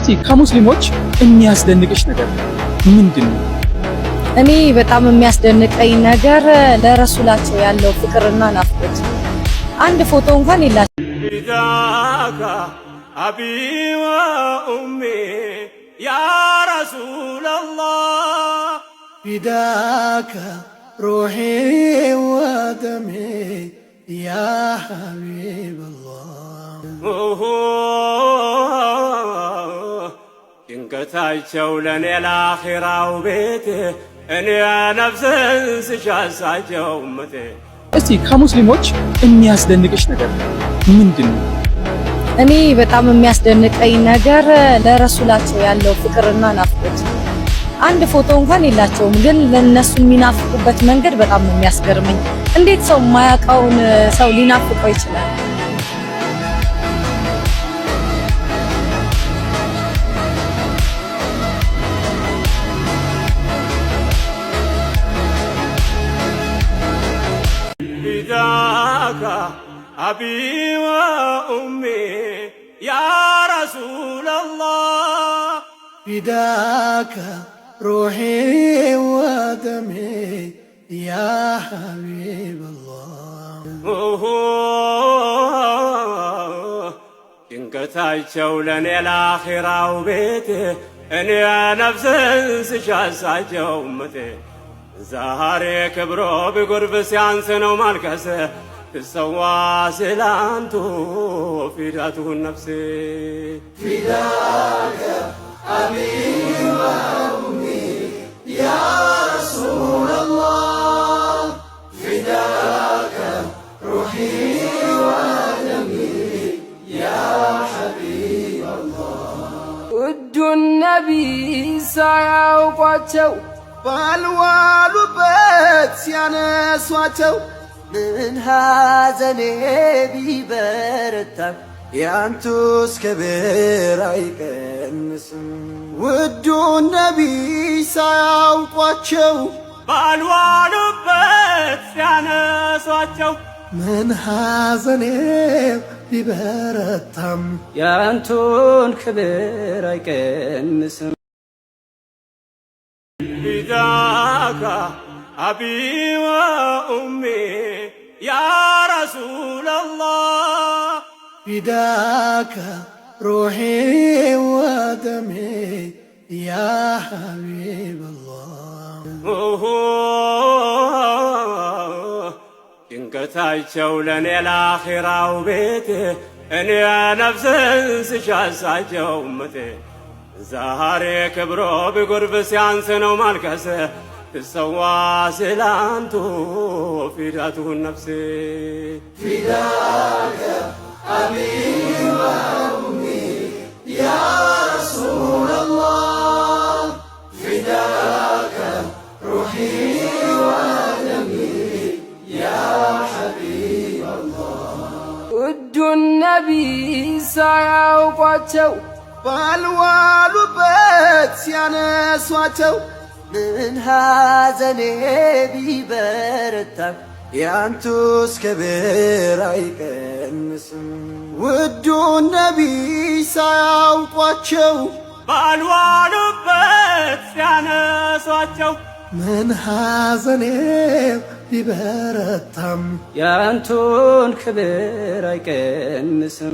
እስቲ ከሙስሊሞች የሚያስደንቅሽ ነገር ምንድን ነው? እኔ በጣም የሚያስደንቀኝ ነገር ለረሱላቸው ያለው ፍቅርና ናፍቆት። አንድ ፎቶ እንኳን የላቸው። فداك أبي وأمي يا رسول الله. فداك روحي ودمي يا حبيب الله. ጭንቀታቸው ለእኔ ለአኺራው ቤት፣ እኔ ነፍስን ስሻሳቸው እመቴ። እስቲ ከሙስሊሞች የሚያስደንቅሽ ነገር ምንድን ነው? እኔ በጣም የሚያስደንቀኝ ነገር ለረሱላቸው ያለው ፍቅርና ናፍቆት። አንድ ፎቶ እንኳን የላቸውም፣ ግን ለነሱ የሚናፍቁበት መንገድ በጣም ነው የሚያስገርመኝ። እንዴት ሰው የማያውቀውን ሰው ሊናፍቀው ይችላል? فداك أبي وأمي يا رسول الله. فداك روحي ودمي يا حبيب الله. ጭንቀታቸው ለእኔ ለአኺራው ቤት፣ እኔ ነፍስን ስሻሳቸው እመቴ። ዛሬ ክብሮ ቢጎድፍ ሲያንስ ነው ማልቀስ፣ ትሰዋ ስላንቱ ፊዳቱን ነፍሴ። فداك أبي وأمي يا رسول الله، فداك روحي ودمي يا حبيب الله. ውዱን ነቢይ ሳያውቋቸው ባልዋሉበት ሲያነሷቸው ምን ሐዘኔ ቢበረታ ያንቱስ ክብር አይቀንስም። ውዱን ነቢይ ሳያውቋቸው ባልዋሉበት ሲያነሷቸው ምን ሐዘኔ ቢበረታም ያንቱን ክብር አይቀንስም። فداك أبي وأمي يا رسول الله. فداك روحي ودمي يا حبيب الله. ጭንቀታቸው ለእኔ ለአኺራው ቤት፣ እኔ ነፍስን ስሻሳቸው እመቴ። ዛሬ ክብሮ ቢጎድፍ ሲያንስ ነው ማልቀስ፣ ትሰዋ ስላንቱ ፊዳቱን ነፍሴ። فداك أبي وأمي يا رسول الله، فداك روحي ودمي يا حبيب الله. ውዱን ነቢይ ሳያውቋቸው ባልዋሉበት ሲያነሷቸው ምን ሐዘኔ ቢበረታ ያንቱስ ክብር አይቀንስም። ውዱን ነቢይ ሳያውቋቸው ባልዋሉበት ሲያነሷቸው ምን ሐዘኔ ቢበረታም ያንቱን ክብር አይቀንስም።